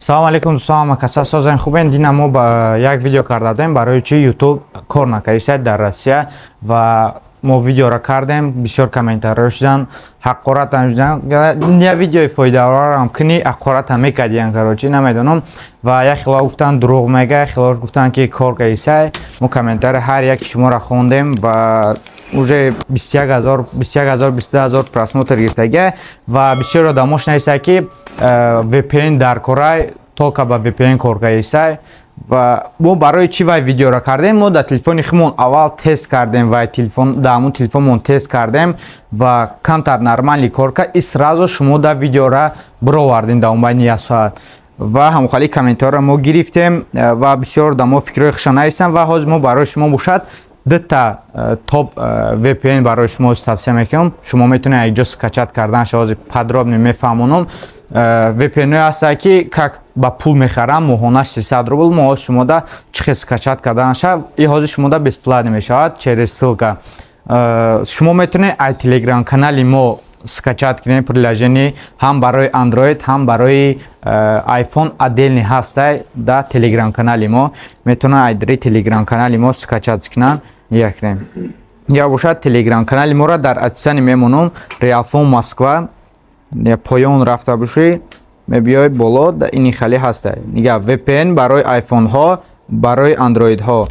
Салом алейкум, дӯстон, ҳама каса созен, хубен? Дина мо ба як видео карда будем, барои чи YouTube кор накардисад дар Россия, ва мо видеоро кардем, бисёр комментариҳо шудан, ҳақоратам шудан. Я видеои фоидаоварам кунӣ, ҳақоратам мекардиян, короче, намедонам. Ва як хело гуфтан, дурӯғ мега, як хелош гуфтан, ки кор кардисай. Мо комментари ҳар яки шуморо хондем ва уже 21 000, 21 000, 22 000 просмотр гирифтага. Ва бисёр одамош нависта, ки VPN дар корай, только ба VPN кор кардисай. Ва мо барои чӣ вай видеоро кардем? Мо дар телефони худмон аввал тест кардем ва телефон, дар ҳамун телефонмон тест кардем ва камтар нормальный кор кард, и сразу шумо дар видеора бировардем дар байни як соат. Ва ҳамхали комментарро мо гирифтем ва бисёр одамо фикрҳои хуша нависанд. Ва ҳозир мо барои шумо бошад дута топ VPN барои шумо тавсия мекунам. Шумо метавонед якҷо скачать карданша, ҳозир подробно мефаҳмонам. VPN ҳаста, ки как ба пул мехарам, моҳонаш 300 рубл. Мо ҳозир шумода чӣ хел скачать карданша, и ҳозир шумода бесплатно мешавад через ссылка. Шумо метавонед ай Телеграм канали мо скачать кунед. Приложение ҳам барои Android, ҳам барои iPhone отдельный ҳастай да Телеграм канали мо. Метавонад айдри Телеграм канали мо скачать кунанд. Нигоҳ кунем, я бошад, Телеграм канали моро дар описании мемонам, Реалфон Москва. Поён рафта бошӣ, мебиёй боло, ини хали ҳаста. Нига, VPN барои айфонҳо, барои андроидҳо.